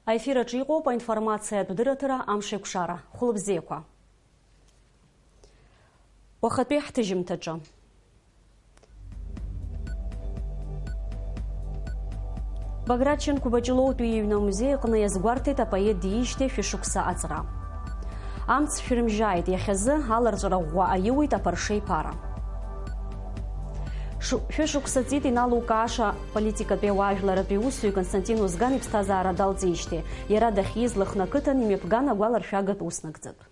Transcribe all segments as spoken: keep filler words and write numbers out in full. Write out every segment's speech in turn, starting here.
Аефир аҿы иҟоуп аинформациатә дырраҭара Амшеикәшара. Хәылбзиақәа. Уахатәи ҳҭыжьымҭаҿы. Баграт Шьынқәба Ҷлоутәи иҩны амузеи аҟны иазгәарҭеит апоет диижьҭеи шәышықәса аҵра. Амц шәрымжьааит, иахьазы аларҵәара ӷәӷәа аиуит аԥаршеиԥара. Ш-, шәышықәса ҵит иналукааша политикатәи ауаажәларатәи усзуҩ Константин Озган иԥсҭазаара далҵижьҭеи. Иара дахьиз Лыхны ақыҭан имҩаԥган агәаларшәагатә ус нагӡатә.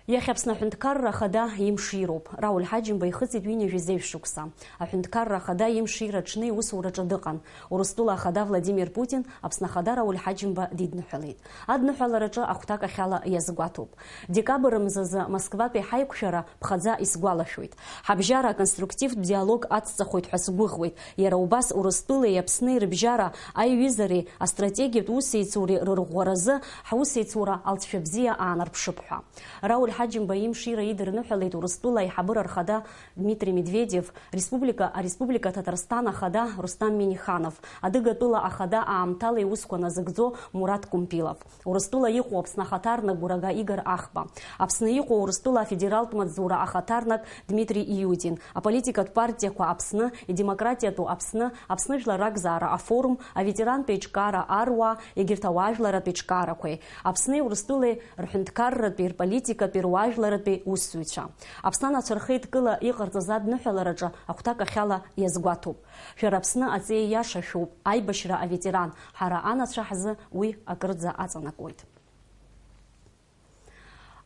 Иахьа Аԥсны аҳәынҭқарра ахада имшироуп. Рауль Ҳаџьымба ихыҵит ҩынҩажәи зеижә шықәса. Аҳәынҭқарра ахада имшира аҽны иусураҿы дыҟан. Урыстәыла ахада Владимир Путин Аԥсны ахада Рауль Ҳаџьымба дидныҳәалеит. Адныҳәалараҿы ахәҭак ахьала иазгәаҭоуп. Декабр мзазы Москватәи ҳаиқәшәара ԥхаӡа исгәалашәоит. Ҳабжьара аконструктивтә диалог ацҵахоит ҳәа сгәыӷуеит. Иара убас Урыстәылеи Аԥсни рыбжьара аиҩызареи астратегиатә усеицуреи рырӷәӷәаразы ҳусеицура алҵшәа бзиа аанарԥшып ҳәа. Рауль Ҳаџьымба имшира идырныҳәалеит Урыстәыла аиҳабыра рхада Дмитрий Медведев, республика, ареспублика Ҭаҭарсҭан ахада Рустам Миниханов, Адыгатәыла ахада аамҭала иусқәа назыгӡо Мурат Кумпилов. Урыстәыла иҟоу Аԥсны ахаҭарнак гәрага Игор Ахба, Аԥсны иҟоу Урыстәыла афедералтә маҵзура ахаҭарнак Дмитрий Иудин, аполитикатә партиақәа Аԥсны, идемократиатәу Аԥсны, Аԥсны жәлар ракзаара афорум, аветерантә еиҿкаара аруаа, егьырҭ ауаажәларратә еиҿкаарақәеи, Аԥсни Урыстәылеи рҳәынҭқарратәи, рполитикатәи, руаажәларратәи усзуҩцәа. Аԥсны анацәа рхеидкыла иҟарҵаз адныҳәалараҿы ахәҭак ахьала иазгәаҭоуп. Шәара Аԥсны аҵеи иаша шәоуп, аибашьра аветеран, ҳара анацәа ҳзы уи акырӡа аҵанакуеит.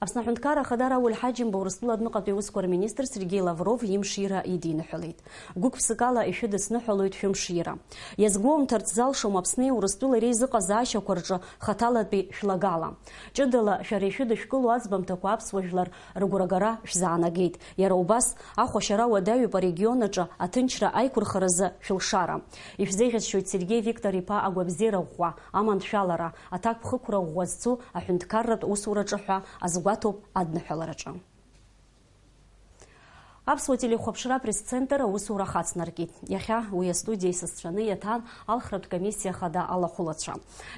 Аԥсны аҳәынҭқарра ахада Рауль Ҳаџьымба Урыстәыла адәныҟатәи аусқәа рминистр Сергеи Лавров имшира идиныҳәалеит. Гәык-ԥсыкала ишәыдысныҳәалоит шәымшира. Иазгәоумҭарц залшом Аԥсни Урыстәылеи реизыҟазаашьақәа рҿы хаҭалатәи шәлагала. Ҷыдала шәара ишәыдышәкыло аӡбамҭақәа аԥсуа жәлар рыгәрагара шәзаанагеит. Иара убас, ахәашьара уадаҩуп арегион аҿы аҭынчра аиқәырхаразы шәылшара. Ишәзеиӷьасшьоит Сергеи Виктор-иԥа агәабзиара ӷәӷәа, аманшәалара, аҭакԥхықәра ӷәӷәа зцу аҳәынҭқарратә усураҿы ҳәа азгәаҭоуп адныҳәалараҿы. Аԥсуа телехәаԥшра апресс-центр аусура хацнаркит. Иахьа уи астудиа исасцәаны иаҭан алхратә комиссиа хада алахәылацәа.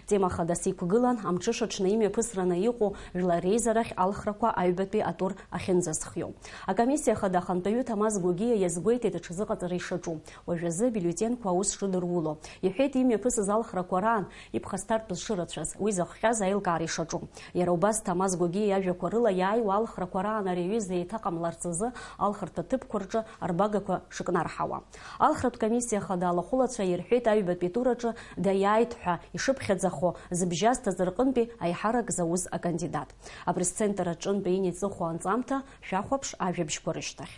Тема хадас иқәгылан амҽыша аҽны имҩаԥысраны иҟоу жәлар реизарахь алхрақәа аҩбатәи атур ахьынӡазхиоу. Акомиссиа хада ахантәаҩы Ҭамаз Гогиа иазгәеиҭеит аҽазыҟаҵара ишаҿу. Уажәазы абиуллетенқәа аус шыдыруло. Иҳәеит, имҩаԥысыз алхрақәа раан иԥхасҭартә зшырацәаз, уи зыхҟьаз аилкаара ишаҿу. Иара убас Ҭамаз Гогиа иажәақәа рыла иааиуа алхрақәа раан ари аҩыза еиҭаҟамларц азы алхырҭа ҭыԥқәа рҿы арбагақәа шыкнарҳауа. Алхратә комиссиа хада алахәылацәа ирҳәеит аҩбатәи тур аҿы даиааит ҳәа ишыԥхьаӡахо зыбжьазҭаз рҟынтәи аиҳарак зауз акандидат. Апресс-центр аҿынтәи иниҵыху анҵамҭа шәахәаԥш ажәабжьқәа рышьҭахь.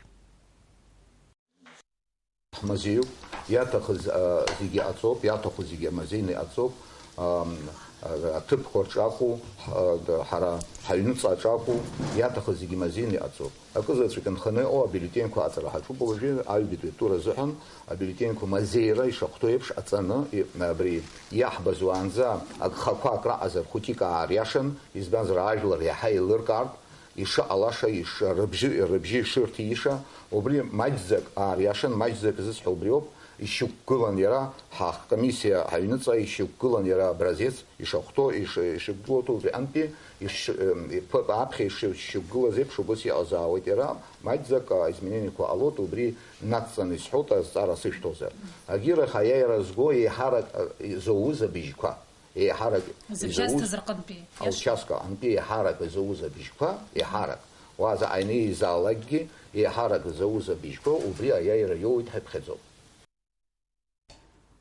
Ҳмазеиуп, иаҭахыз, а, зегьы ҟаҵоуп, иаҭаху зегьы амазеины иҟаҵоуп, ам, а, аҭыԥқәа рҿы акәу, а, д-, ҳара ҳаҩныҵа аҿы акәу, иаҭахыз зегьы мазеины иҟаҵоуп. Акызаҵәык нханы иҟоу абиуллетенқәа аҵара ҳаҿуп уажәы, аҩбатәи атур азыҳәан абиуллетенқәа мазеира ишахәҭоу еиԥш аҵаны, и-, абри иаҳбаз уаанӡа агхақәа акраҟазар хәыҷык аариашан, избанзар, ажәлар иаҳа еилыркаартә, ишыҟалаша, иш-, рыбжьы, рыбжьы ишырҭиша, убри маҷӡак аариашан, маҷӡак зысҳәо убриоуп, ишьақәгылан иара, ҳкомиссиа ҳаҩныҵҟа ишьақәгылан иара образец, ишахәҭоу, иш-, ишықәгылоу убри антәи, иш-, ем, иԥ-, аԥхьа иш-, ишықәгылаз еиԥш убыс иҟазаауеит иара, маҷӡак, а, изменениақәа ҟалоит, убри нацҵаны исҳәоит, азҵаара сышәҭозар. Агьырахь аиааира зго еиҳарак, а, изоуз абыжьқәа. Еиҳарак изауз, зыбжьазҭаз рҟынтәи, иашоуп, аучастка аҟынтәи еиҳарак изауз абыжьқәа, еиҳарак, уа заҟа инеизаалакгьы, еиҳарак изауз абыжьқәа, убри аиааира иоуеит ҳәа иԥхьаӡоуп.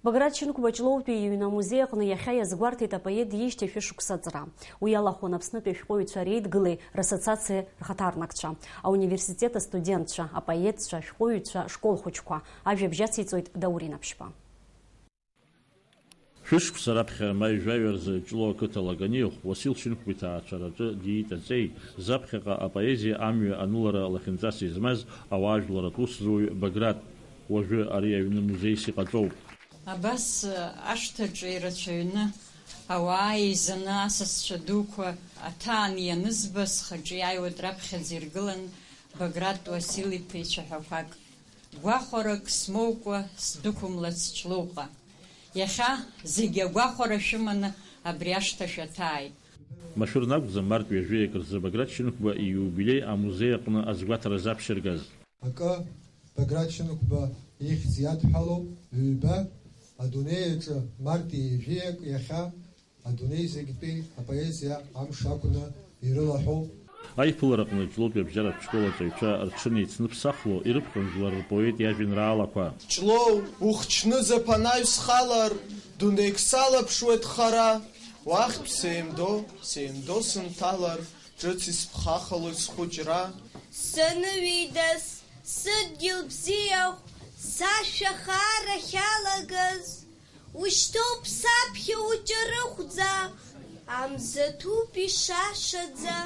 Баграт Шьынқәба Ҷлоутәи иҩны амузеи аҟны иахьа иазгәарҭеит апоет диижьҭеи шәышықәса аҵра. Уи иалахәын Аԥснытәи ашәҟәыҩҩцәа реидгылеи рассоциациеи рхаҭарнакцәа, ауниверситет астудентцәа, апоетцәа, ашәҟәыҩҩцәа, ашкол хәыҷқәа. Ажәабжь ациҵоит Даур Инаԥшьба. Шәышықәса раԥхьа ма ҩажәаҩа рзы Ҷлоу ақыҭа Лаганиахә Уасил Шьынқәба иҭаацәараҿы диит аҵеи, заԥхьаҟа апоезиа амҩа анылара лахьынҵас измаз ауаажәларатә усзуҩ Баграт, уажәы ари аҩны музеис иҟаҵоуп. Абас ашҭаҿы ирацәаҩны, ауаа еизаны асасцәа дуқәа аҭаан ианызба, схаҿы иааиуеит раԥхьаӡа иргылан Баграт Уасил-иԥа ицәаҳәақәак. Гәахәарак смоукәа сдәықәымлац Ҷлоуҟа. Иахьа зегьы агәахәара шәыманы абри ашҭа шәаҭааит. Машәыр накәӡам март ҩажәи акы рзы Баграт Шьынқәба ииубилеи амузеи аҟны азгәаҭара заԥшьыргаз. Акы, Баграт Шьынқәба ихьӡ иадҳәалоуп, ҩба, адунеи аҿы март ҩажәи акы иахьа адунеи зегьтәи апоезиа амш акәны ирылаҳәоуп. Аиԥылараҟны Ҷлоутәи абжьаратә школ аҵаҩцәа рҽынеицныԥсахло ирыԥхьон жәлар рпоет иажәеинраалақәа. Ҷлоу, ухчнызаап анаҩс схалар, дунеик салаԥшуеит хара, уахьтә сеимдо, сеимдо сынҭалар, ҿыц исԥхахалоит схәыҷра. Саныҩеидас, сыдгьыл бзиахә, сашәа хаара ахьалагаз, ушьҭоуп саԥхьа уҷарыхәӡа, амза ҭуп ишашаӡа.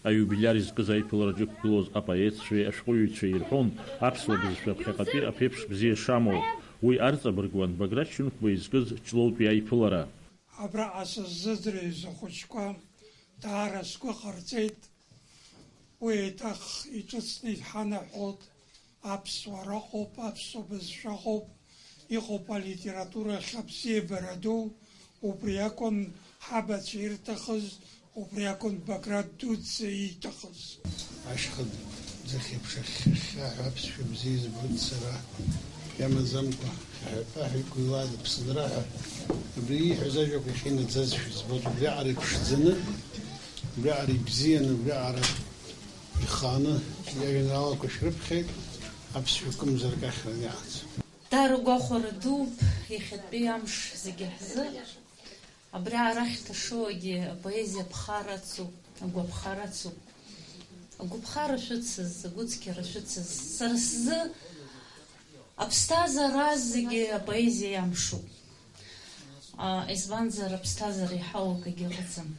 Аиубилиар изкыз аиԥылараҿы иқәгылоз апоетцәеи ашәҟәыҩҩцәеи ирҳәон аԥсуа бызшәа ԥхьаҟатәи аԥеиԥш бзиа шамоу. Уи арҵабыргуан Баграт Шьынқәба изкыз Ҷлоутәи аиԥылара. Абраҟа сыззыӡырҩыз ахәыҷқәа даара сгәы ҟарҵеит. Уи еиҭах иҿыцны иҳанаҳәоит, аԥсуаа рыҟоуп, аԥсуа бызшәа ыҟоуп, иҟоуп алитература ахь абзиабара ду, убри акәын ҳабацәа ирҭахыз, убри акәын Баграт дуӡӡа ииҭахыз. Ашьха ӡыхь еиԥш ахьхьа ҳәа аԥсшәа бзиа избоит сара, иамаӡамкәа хьаҳәатәа ҳәа иқәыҩлаз Аԥсынра ҳәа. Абри ииҳәаз ажәақәа иахьа инаӡазшәа избоит, убриаҟара иԥшӡаны, убриаҟара ибзианы, убриаҟара ихааны иажәеинраалақәа шәрыԥхьеит, аԥсшәа кымзарак ахьраны иаанӡа. Даара гәахәара дууп иахьатәи амш зегьы ҳзы. Абри арахь ҭашуагьы апоезиа ԥхара ацуп, агәаԥхара ацуп. Агәаԥхара шәыцыз, агәыцқьара шәыцыз, сара сзы аԥсҭазаара зегьы апоезиа иамшуп. А, избанзар, аԥсҭазаара иҳау акгьы ыҟаӡам.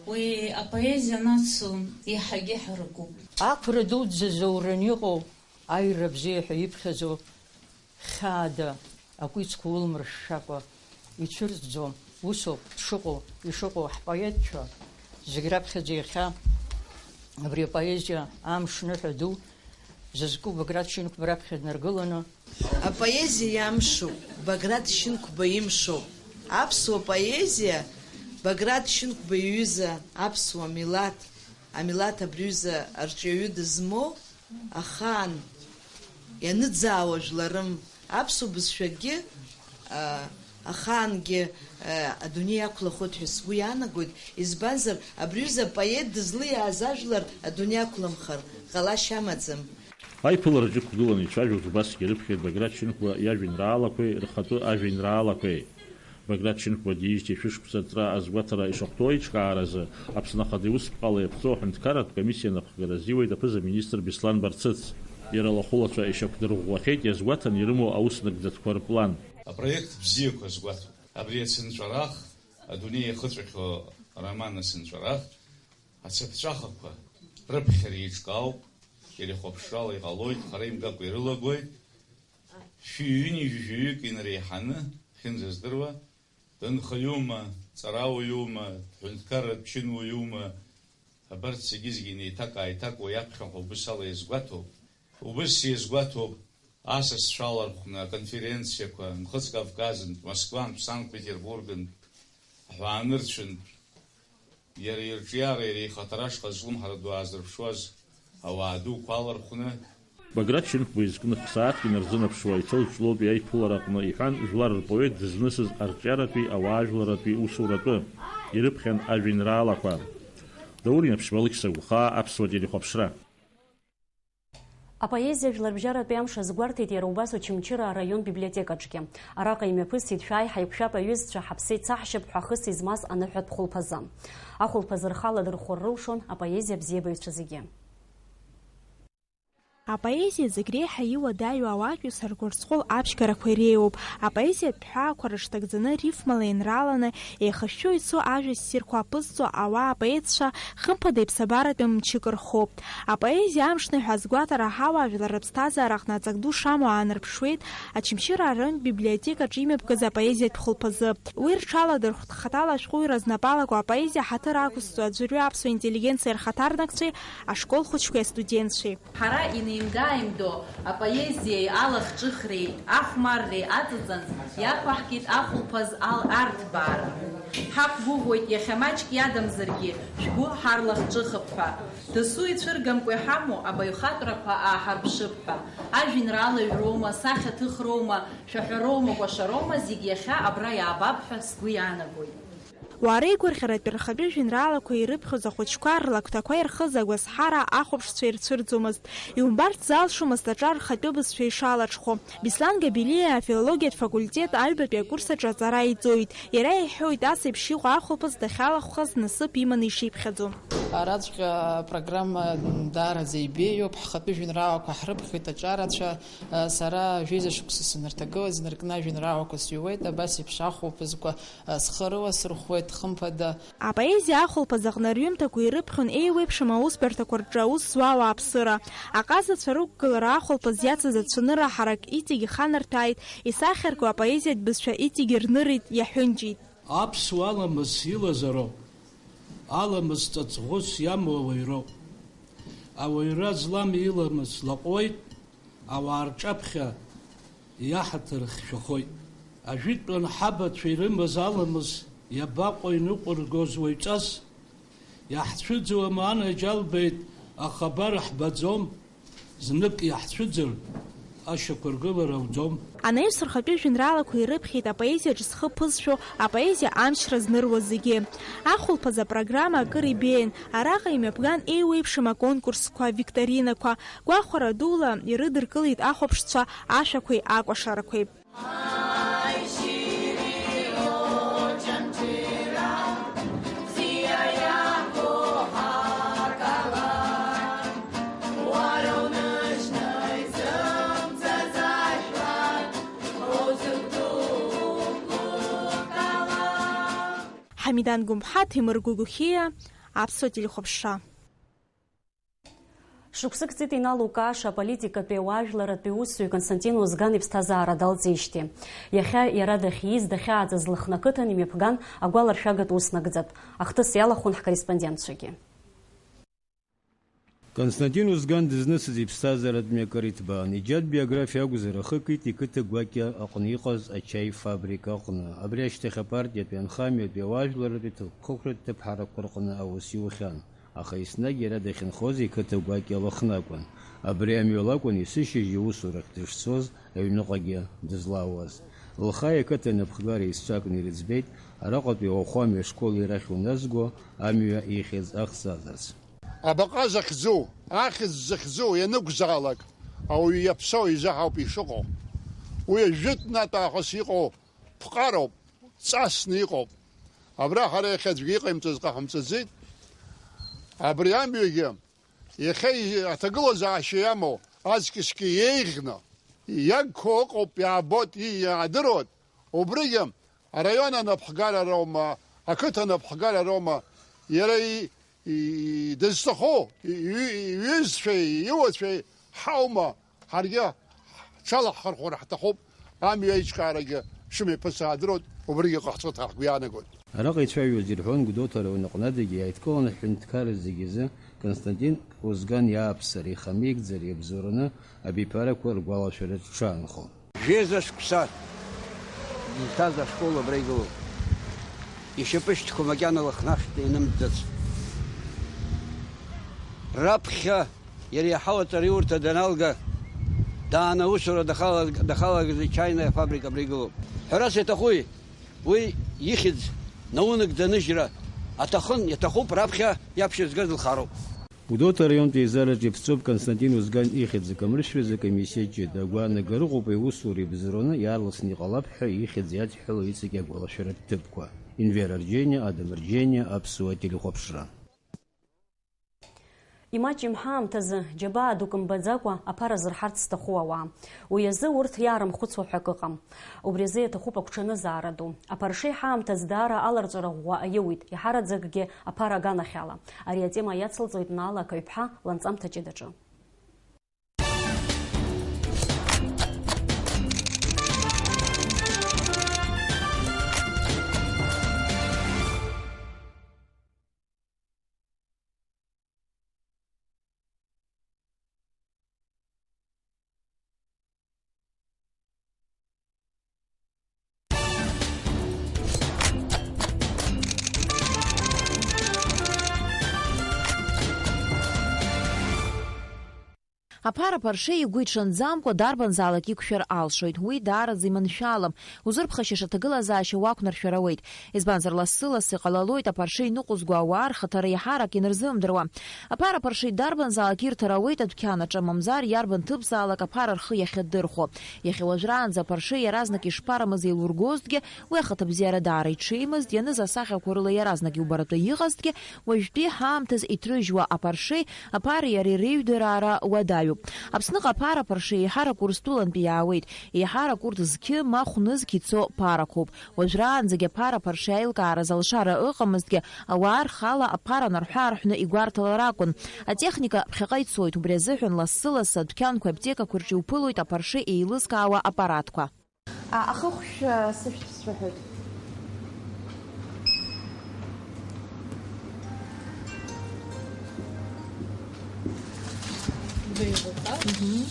Уи апоезиа анацу иаҳагьы ҳаракуп. Ақәра дуӡӡа зоураны иҟоу аҩра бзиа ҳәа иԥхьаӡо хьаада акәицқәа улмыршәшәакәа ицәырҵӡом. Усоуп дшыҟоу, ишыҟоу ҳпоетцәа зегь раԥхьаӡа иахьа абри апоезиа амш ныҳәа ду зызку Баграт Шьынқәба раԥхьа днаргыланы. Апоезиа иамшуп, Баграт Шьынқәба имшоуп. Аԥсуа поезиа, Баграт Шьынқәба иҩыза аԥсуа милаҭ, амилаҭ абри аҩыза арҿиаҩы дызмоу, ахаан ианыӡаауа жәларым, аԥсуа бызшәагьы, а, ахаангьы, а, адунеи иақәлахоит ҳәа сгәы иаанагоит, избанзар, абри аҩыза апоет дызлиааз ажәлар адунеи ақәлымхар ҟалашьа амаӡам. Аиԥылараҿы иқәгыланы ицәажәоз убасгьы ирыԥхьеит Баграт Шьынқәба иажәеинраалақәеи рхатәы ажәеинраалақәеи. Баграт Шьынқәба диижьҭеи шәышықәса аҵра азгәаҭара ишахәҭоу аиҿкааразы, Аԥсны Ахада иусԥҟала иаԥҵоу аҳәынҭқарратә комиссиа анапхгара азиуеит аԥыза-министр Беслан Барцыц. Иара лахәылацәа ишьақәдырӷәӷәахьеит иазгәаҭан ирымоу аус нагӡатәқәа рплан. Апроект бзиақәа азгәаҭоуп. Абри ацынҵәарах, адунеи иахыҵәахьоу ароман ацынҵәарах, ацыԥҵәахақәа рыԥхьара еиҿкаауп, телехәаԥшрала иҟалоит, хара имгакәа ирылагоит. Шәи ҩынҩажәи жәаҩык инареиҳаны, ахьынӡаздыруа, дынхаҩума, ҵарауаҩума, ҳәынҭқарратә чынуаҩума, абарҭ зегьы-зегьы инеиҭак-ааиҭакуа иаԥхьаҟа убыс ала иазгәаҭоуп. Убыс иазгәаҭоуп асасцәа алархәны аконференциақәа, Нхыҵ Кавказынтә, Москвантә, Санкт-Петербургынтә, аҳәаанырцәынтә, иара ирҿиара, иара ихаҭара ашҟа злымҳара ду аазырԥшуаз ауаа дуқәа алархәны. Баграт Шьынқәба изкны х-сааҭк инарзынаԥшуа ицоз Ҷлоутәи аиԥылара аҟны иҳәан, жәлар рпоет дызнысыз арҿиаратәи, ауаажәларратәи, усуратәы ирыԥхьан ажәеинраалақәа. Даур Инаԥшьба, Алықьса Гәхаа, Аԥсуа телехәаԥшра. Апоезиа жәларбжьаратәи амш азгәарҭеит иара убас Очамчыра араион библиотекаҿгьы. Араҟа имҩаԥысит шәааи ҳаиқәшәап аҩызцәа, ҳаԥсы еицаҳшьып ҳәа ахы змаз аныҳәатә хәылԥазы. Ахәылԥазы рхала дырхәар рылшон апоезиа абзиабаҩцәа зегьы. Апоезиа зегь реиҳа иуадаҩу ауаатәыҩса ргәырҵҟәыл аԥшьгарақәа иреиуоуп. Апоезиатә ҳәаақәа рыҽҭагӡаны, рифмала инраланы, еихышәшәо ицо ажәа ссирқәа аԥызҵо ауаа апоетцәа, хымԥада, иԥсабаратәи мчык рхоуп. Апоезиа амшныҳәа азгәаҭара ҳауа ажәлар рыԥсҭазаара аҟны аҵак ду шамоу аанарԥшуеит Очамчыра араион библиотекаҿы имҩаԥгаз апоезиатә хәылԥазы. Уи рҽаладырхәт хаҭала ашәҟәыҩҩра знапы алаку апоезиа ҳаҭыр ақәызҵо аӡәырҩы аԥсуа интеллигенциа рхаҭарнакцәеи ашкол хәыҷқәеи астудентцәеи. Ҳара инеи- Имда-имдо апоезиеи алахҿыхреи, ахәмарреи аҵаҵан, иақәаҳкит ахәылԥаз ал-, арҭбаара. Ҳақәгәыӷуеит, иахьа маҷк иадамзаргьы, шәгәы ҳарлахҿыхып ҳәа. Дасу ицәыргамкәа иҳамоу абаҩхатәрақәа ааҳарԥшып ҳәа. Ажәеинраала ҩроума, сахьаҭыхроума, шәаҳәароума, кәашароума, зегь иахьа абра иаабап ҳәа сгәы иаанагоит. Уаа реигәырӷьаратәи рхатәы жәеинраалақәа ирыԥхьоз ахәыҷқәа рлакҭақәа ирхыз агәазҳара ахәаԥшцәа ирцәырӡомызт. Иумбарц залшомызт аҿар рхатәы бызшәа ишалаҽхәо. Беслан Габелиа афилологиатә факультет аҩбатәи акурс аҿы аҵара иҵоит. Иара иҳәоит, ас еиԥш иҟоу ахәылԥаз дахьалахәхаз насыԥ иманы ишиԥхьаӡо. Араҵәҟьа апрограмма даараӡа ибеиоуп. Ҳхатәы жәеинраалақәа ҳрыԥхьоит аҿарацәа. Сара жәеиза шықәса санырҭагылаз инаркны ажәеинраалақәа сҩуеит, абас еиԥш ахәылԥазқәа схы рыласырхәуеит, хымԥада. Апоезиа ахәылԥаз аҟны рҩымҭақәа ирыԥхьон еиуеиԥшым аусбарҭақәа рҿы аус зуа ауааԥсыра. Аҟазацәа рықәгылара ахәылԥаз иацыз ацәанырра ҳарак иҵегь иханарҭәааит, исахьарку апоезиатә бызшәа иҵегь ирнырит, иаҳәынҷеит. Аԥсуа аламыс илазароуп, аламыс ҵаҵӷәыс иамоу ауаҩроуп. Ауаҩра злам иламыс лаҟәуеит, ауаа рҿаԥхьа иаҳаҭыр хьшәахоит. Ажәытәан ҳабацәа ирымаз аламыс иабаҟоу иныҟәыргоз уаҩҵас? Иаҳцәыӡуама, анаџьалбеит, ахабар ҳбаӡом, знык иаҳцәыӡыр, ашьақәыргылара ауӡом. Анаҩс рхатәы жәеинраалақәа ирыԥхьеит апоезиаҿ зхы ԥызшәо, апоезиа амчра зныруа зегьы. Ахәылԥаз апрограмма акыр ибеиан, араҟа имҩаԥган еиуеиԥшым аконкурсқәа, викторинақәа, гәахәара дула ирыдыркылеит ахәаԥшцәа ашәақәеи акәашарақәеи. Ҳамидан Гәымҳа, Ҭемыр Гәыгәхиа, Аԥсуа телехәаԥшра. Шықәсык ҵит Инал Лукаша аполитикатәи ауаажәларратәи усзуҩ Константин Озган иԥсҭазаара далҵижьҭеи. Иахьа иара дахьиз, дахьааӡаз Лыхны ақыҭан имҩаԥган агәаларшәагатә ус нагӡатә. Ахҭыс иалахәын ҳкорреспондентцәагьы. Константин Озган дызнысыз иԥсҭазааратә мҩа акыр иҭбаан. Иџьатә биографиа акәзар, ахы акит иқыҭа гәакьа аҟны иҟаз ачаи фабрика аҟны. Абри ашьҭахь апартиатәи, анхамҩатәи, ауаажәларратәи ҭакԥхықәратә ҭыԥҳарақәа рҟны аус иухьан. Аха еснагь иара дахьынхоз иқыҭа гәакьа Лыхны акәын. Абри амҩала акәын есышьыжь иусурахь дышцоз, аҩныҟагьы дызлаауаз. Лхаи ақыҭа напхгара еизҵәакны ирыӡбеит араҟатәи ауахәамҩа ашкол ирахь уназго амҩа ихьӡ ахҵазарц. Абаҟа захьӡу, ахьӡ захьӡу ианакәзаалак, ауаҩы иаԥсоу изы ауп ишыҟоу. Уи ажәытәнатә аахыс иҟоу ԥҟароуп, ҵасны иҟоуп. Абра ҳара иахьа аӡәгьы иҟаимҵаз ҟаҳамҵаӡеит. Абри амҩагьы иахьа и-, аҭагылазаашьа иамоу аҵкьысгьы еиӷьны иагқәоу ыҟоуп, иаабоит, и-, иаадыруеит. Убригьы араион анапхгара роума, ақыҭа анапхгара роума, иара и-, и-, дызҭаху, и-, и-, иҩызцәеи, иуацәеи ҳаума, ҳаргьы ҳҽалаҳхырхәар ҳҭахуп, амҩа аиҿкаарагьы шымҩаԥысуа аадыруеит, убригьы ҟаҳҵоит ҳәа ҳгәы иаанагоит. Араҟа ицәажәоз ирҳәон Гәдоуҭа араион аҟнадагьы иааидкыланы ҳҳәынҭқарра зегьы азы Константин Озган иааԥсареи ихамеигӡареи иабзоураны абиԥарақәа ргәалашәараҿ дшаанхо. Жәеиза шықәса иҭаз ашкол абра игылоуп. Ишьапы шьҭқәа макьана Лыхнахь инымҵӡац. Раԥхьа иара иаҳау аҵараиурҭа даналга, дааны аусура дахалаг-, дахалагаз ичаиная афабрика абра игылоуп. Ҳәарас иаҭахуи? Уи ихьӡ наунагӡа аныжьра аҭахын, иаҭахуп, раԥхьа иаԥхьа згаз лхароуп. Гәдоуҭа араионтә еизараҿы иԥҵәоуп Константин Озган ихьӡ акамыршәразы акомиссиа ҷыда. Агәаанагара ыҟоуп аус ура ибзоураны иаарласны иҟалап ҳәа ихьӡ иадҳәало иҵегь агәалашәаратә ҭыԥқәа. Инвер Арџьениа, Адам Арџьениа, Аԥсуа телехәаԥшра. Имаҷым ҳаамҭазы џьабаа дук мбаӡакәа аԥара зырҳарц зҭаху ауаа. Уи азы урҭ иаарымхәыцуа ҳәа акы ыҟам. Убри азы иаҭахуп агәҽанызаара ду. Аԥаршеи ҳаамҭазы даара аларҵәара ӷәӷәа аиуит, иҳараӡакгьы аԥара аганахьала. Ари атема иацылҵоит Наала Акаҩԥҳа ланҵамҭа ҷыдаҿы. Аԥара аԥаршеи игәы иҽанӡамкәа дарбанзаалак иқәшәар алшоит. Уи даараӡа иманшәалам. Узырԥхашьаша аҭагылазаашьа уақәнаршәар ауеит. Избанзар, лассы-лассы иҟалалоит аԥаршеи иныҟәызго ауаа рхаҭара еиҳарак ианырзымдыруа. Аԥара аԥаршеи дарбанзаалак ирҭар ауеит адәқьан аҿы, мамзар иарбан ҭыԥзаалак аԥара рхы иахьадырхәо. Иахьа уажәраанӡа аԥаршеи иаразнак ишԥарамыз еилургозҭгьы, уи ахаҭабзиара даара иҽеимызт, ианыз асахьақәа рыла иаразнак иубаратәы иҟазҭгьы, уажәтәи ҳаамҭаз иҭрыжьуа аԥаршеи аԥареи иареи реиҩдыраара уадаҩуп. Аԥсныҟа аԥара аԥаршеи еиҳарак Урыстәылантәи иаауеит. Еиҳарак урҭ зқьы ма хәнызқь ицо ԥарақәоуп. Уажәраанӡагьы аԥара аԥаршеи аилкааразы алшара ыҟамызҭгьы, ауаа рхала аԥара нарҳәы-аарҳәны игәарҭалар акәын. Атехника ԥхьаҟа ицоит, убри азыҳәан лассы-лассы адәқьанқәеи аԥҭекақәеи рҿы иуԥылоит аԥаршеи еилызкаауа аппаратқәа. А, ахыхәшә, а, сышәҭ сҳәоит. Мгм.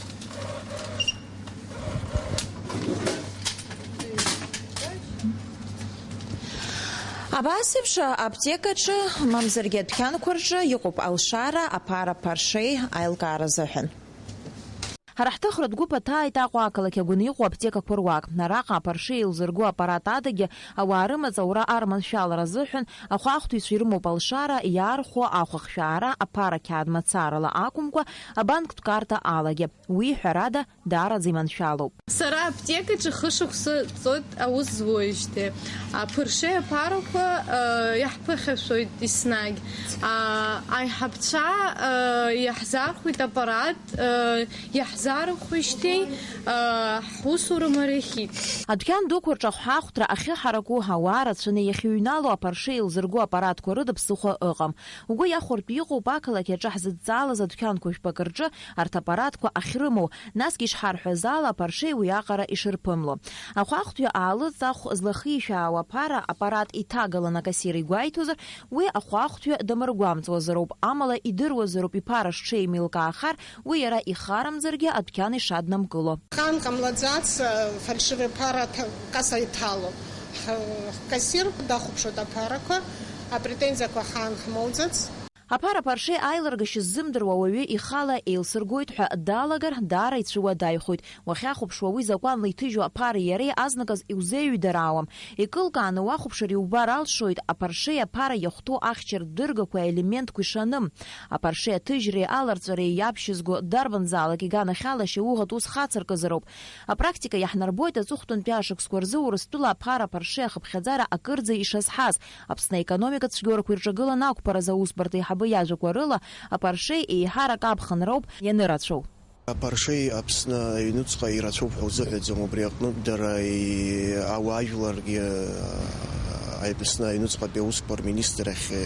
Абас еиԥш аԥҭекаҿы, мамзаргьы адәқьанқәа рҿы иҟоуп алшара, аԥара аԥаршеи аилкаара азыҳәан. Ҳара ҳҭыхратә гәыԥ аҭааит Аҟәа ақалақь агәаны иҟоу аԥҭекақәа руак. Араҟа аԥаршеи еилзырго аппарат адагьы ауаа рымаҵ аура арманшәалара азыҳәан ахәаахәҭыҩцәа ирымоуп алшара, иаархәо ахәахшәаара, аԥара қьаад мацарала акәымкәа, абанктә карта алагьы. Уи, ҳәарада, даараӡа иманшәалоуп. Сара аԥҭекаҿы хышықәса ҵоит аус зуеижьҭеи. Аԥаршеи аԥарақәа, э, иаҳԥыхьашәоит еснагь. А, аиҳабцәа, э, иаҳзархәеит аппарат, э, Иаҳзаарыхәоижьҭеи, аа, ҳусура мариахьеит. Адәқьан дуқәа рҿы ахәаахәҭра ахьыҳараку ауаа рацәаны иахьыҩнало аԥаршеи еилзырго аппаратқәа рыда ԥсыхәа ыҟам. Угәы иахәартә иҟоуп ақалақь аҿы ҳзыдҵаалаз адәқьанқәа жәпакы рҿы арҭ аппаратқәа ахьрымоу, насгьы ишҳарҳәаз ала аԥаршеи уиаҟара ишырԥымло. Ахәаахәҭҩы аалыҵ ахә злахишәаауа аԥара аппарат иҭагалан акассир игәеиҭозар, уи ахәаахәҭҩы дамыргәамҵуазароуп, амала идыруазароуп иԥара шҽеимеилкаахар, уи иара ихарамзаргьы адәқьан ишаднамкыло. Хан ҟамлаӡац, фальшиве ԥара ҭа-, каса иҭало. Ҳ-, ҳкассир дахәаԥшуеит аԥарақәа, апретензиақәа хан ҳмоуӡац. Аԥара аԥаршеи аилыргашьа ззымдыруа ауаҩы ихала еилсыргоит ҳәа далагар, даара ицәуадаҩхоит. Уахьахәаԥшуа уи закәанла иҭыжьу аԥареи иареи азныказ иузеиҩдараауам. Икылкааны уахәаԥшыр иубар алшоит, аԥаршеи аԥара иахәҭоу ахьча рдыргақәеи аелементқәеи шаным. Аԥаршеи аҭыжьреи аларҵәареи иаԥшьызго дарбанзаалак иганахьала шьауӷатә ус хацыркызароуп. Апрактика иаҳнарбоит аҵыхәтәантәи ашықәсқәа рзы Урыстәыла аԥара аԥаршеи ахыԥхьаӡара акырӡа ишазҳаз, Аԥсны аекономика цәгьоурақәа ирҿагыланы ақәԥаразы аусбарҭа аиҳабы иажәақәа рыла, аԥаршеи еиҳарак аԥхынроуп ианырацәоу. Аԥаршеи Аԥсны аҩнуҵҟа ирацәоуп ҳәа узыҳәаӡом, убри аҟнытә дара и-, ауаажәларгьы, а, Аԥсны аҩнуҵҟатәи аусқәа рминистр ахь, э,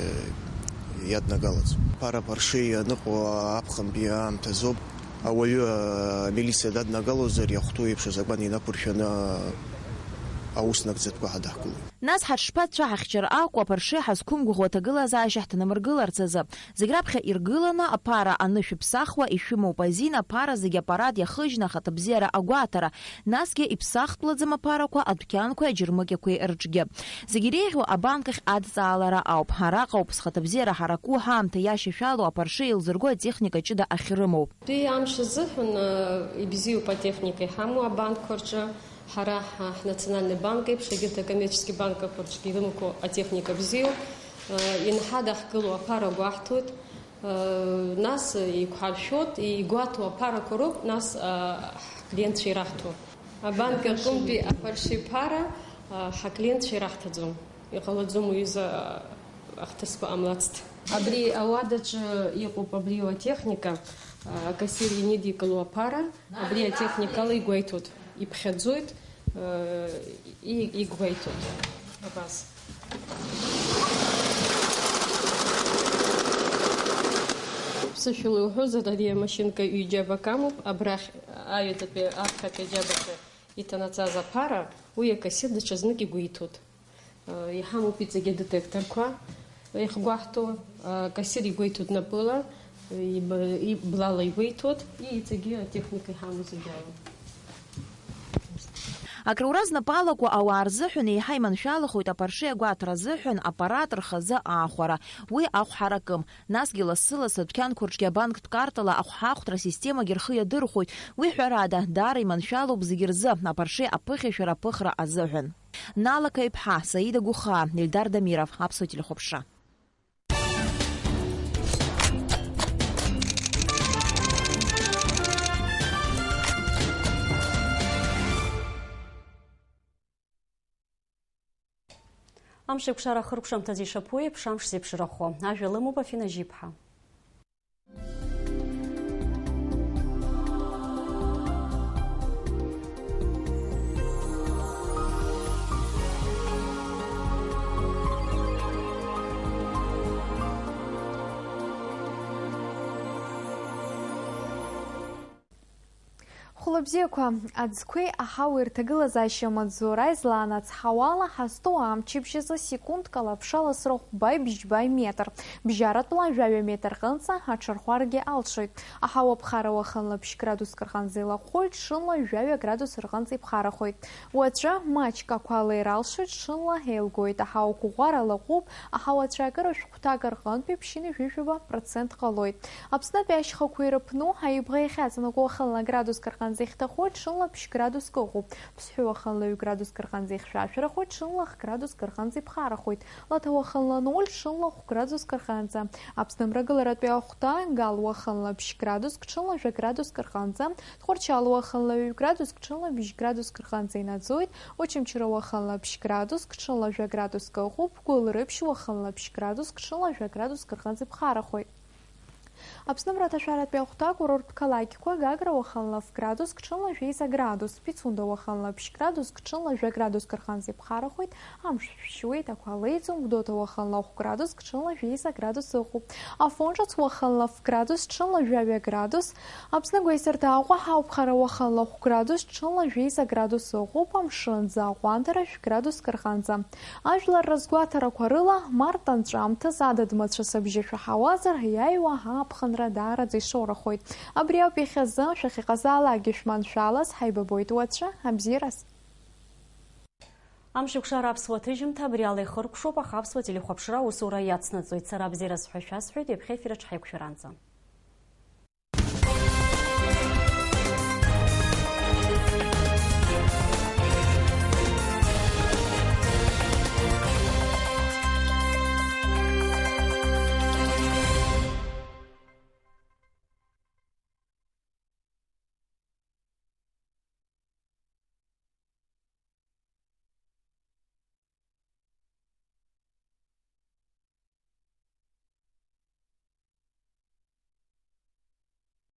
иаднагалаӡом. Аԥара аԥаршеи аныҟоу аԥхынтәи аамҭазоуп. Ауаҩы, а, амилициа даднагалозар, иахәҭоу еиԥш азакәан инақәыршәаны, а, аус нагӡатәқәа ҳадаҳкылоит. Нас ҳаҽшԥацәаҳахьчар акәу, аԥаршеи ҳазқәымгәыӷуа аҭагылазаашьа ҳҭанамыргыларц азы? Зегь раԥхьа иргыланы, аԥара анышә иԥсахуа ишәымоуп азин, аԥара зегь аппарат иахыжьны ахаҭабзиара агәаҭара, насгьы иԥсахтәлаӡам аԥарақәа адәқьанқәеи аџьармыкьақәеи рҿгьы. Зегь иреиӷьу абанк ахь адҵаалара ауп. Араҟа ауп зхаҭабзиара ҳараку ҳаамҭа иашьашәалоу аԥаршеи еилзырго атехника ҷыда ахьрымоу. Уи амш азыҳәан, э, ибзиоуп атехника иҳамоу абанкқәа рҿы. Ҳара ҳа-, ҳнациональный банк еиԥш, егьырҭ акоммерчески банкқәа рҿгьы ирымоу атехника бзиоуп. Э, инҳадаҳкыло аԥара гәаҳҭоит. Э, нас еиқәҳаршәоит, игәаҭоу аԥарақәа роуп, нас, э, ҳклиентцәа ираҳҭо. Абанк аҟынтәи аԥаршеи ԥара, э, ҳаклиентцәа ираҳҭаӡом. Иҟалаӡом уҩыза ахҭысқәа ҟамлацт. Абри ауадаҿы иҟоуп абри атехника, акассир инидикыло аԥара, абри атехникала игәеиҭоит, иԥхьаӡоит, и-, игәеиҭоит. Абас. Ԥсышәала иуҳәозар, ари амашьынка ҩ-џьабак амоуп, абрахь аҩадатәи аԥхьатәи аџьабаҿы иҭанаҵаз аԥара, уи акассир даҽазнык игәеиҭоит. Иҳамоуп иҵегьы адетекторқәа иахьгәаҳҭо, акассир игәеиҭоит напыла, иб-, иблала игәеиҭоит, и-, иҵегьы атехника иҳамоу зегь ала. Акрура знапы алаку ауаа рзыҳәан еиҳа иманшәалахоит апаршеи агәаҭара азыҳәан аппарат рхазы аахәара. Уи ахә ҳаракым. Насгьы лассы-лассы адәқьанқәа рҿгьы абанктә картала ахәҳахәҭра асистемагьы рхы иадырхәоит. Уи, ҳәарада, даара иманшәалоуп зегьы рзы, апаршеи аԥыхьашәара аԥыхра азыҳәан. Налака иԥҳа, Саида Гәыхаа, Ельдар Дамиров, Аԥсуа телехәаԥшра. Амш еиқәшара ахыркәшамҭазы ишаԥу еиԥш, амш зеиԥшрахо. Ажәа лымоуп Афина Жьиԥҳа. Хәлыбзиақәа, аӡқәеи аҳауеи рҭагылазаашьа амаҵзура излаанацҳауала, ҳазҭоу амчыбжь азы секундк ала аԥша ласра хәба ибжьба метр, бжьаратәла жәаҩа метр рҟынӡа аҽархәаргьы алшоит. Аҳауа ԥхара уахынла ԥшь градуск рҟынӡа илаҟәуеит, ҽынла жәаҩа градус рҟынӡа иԥхарахоит. Уаҵәы маҷк ақәа алеира алшоит, ҽынла еилгоит. Аҳауа қәыӷәӷәара лаҟәуп, аҳауа ацәаакыра шәҟәҭак рҟынтәи ԥшьынҩажәижәаба процент ҟалоит. Аԥснытәи ашьхақәа ирыԥну, аҩбӷа иахьаҵанакуа уахынла градуск рҟынӡа ихьҭахоит, ҽынла ԥшь градуск ыҟоуп. Ԥсҳәы уахынла ҩ градуск рҟынӡа ихьшәашәарахоит, ҽынла х градуск рҟынӡа иԥхарахоит. Лаҭа уахынла ноль, ҽынла хә градуск рҟынӡа. Аԥсны амрагыларатәи ахәҭа, Гал уахынла ԥшь градуск, ҽынла жәа градуск рҟынӡа. Тҟәарчал уахынла ҩ градуск, ҽынла бжь градуск рҟынӡа инаӡоит. Очамчыра уахынла ԥшь градуск, ҽынла жәа градуск ыҟоуп. Гәылрыԥшь уахынла ԥшь градуск, ҽынла жәа градуск рҟынӡа иԥхарахоит. Аԥсны амраҭашәаратәи ахәҭа, акурорттә қалақьқәа, Гагра уахынла ф градуск, ҽынла жәеиза градус, Пицунда уахынла ԥшь градуск, ҽынла жәа градуск рҟынӡа иԥхарахоит, амш шәшьуеит, ақәа леиӡом, Гәдоуҭа уахынла хә градуск, ҽынла жәеиза градус ыҟоуп, Афон ҿыц уахынла ф градус, ҽынла жәаҩа градус, Аԥсны агәеисырҭа Аҟәа ҳауԥхара уахынла хә градус, ҽынла жәеиза градус ыҟоуп, амшынӡы аҟәандара шә градуск рҟынӡа. Ажәлар рызгәаҭарақәа рыла, март анҵәамҭаз адыд-мацәыс абжьы шәаҳауазар, иааиуа аԥхынра даараӡа ишоурахоит. Абри ауп иахьазы, шәахьыҟазаалакгьы шәманшәалаз, ҳаибабоит уаҵәы, абзиараз. Амш еиқәшара аԥсуа ҭыжьымҭа абри ала ихыркәшоуп, аха аԥсуа телехәаԥшра аусура иацнаҵоит. Сара абзиараз ҳәа шәасҳәоит, ҩаԥхьа ефир аҿы ҳаиқәшәаранӡа.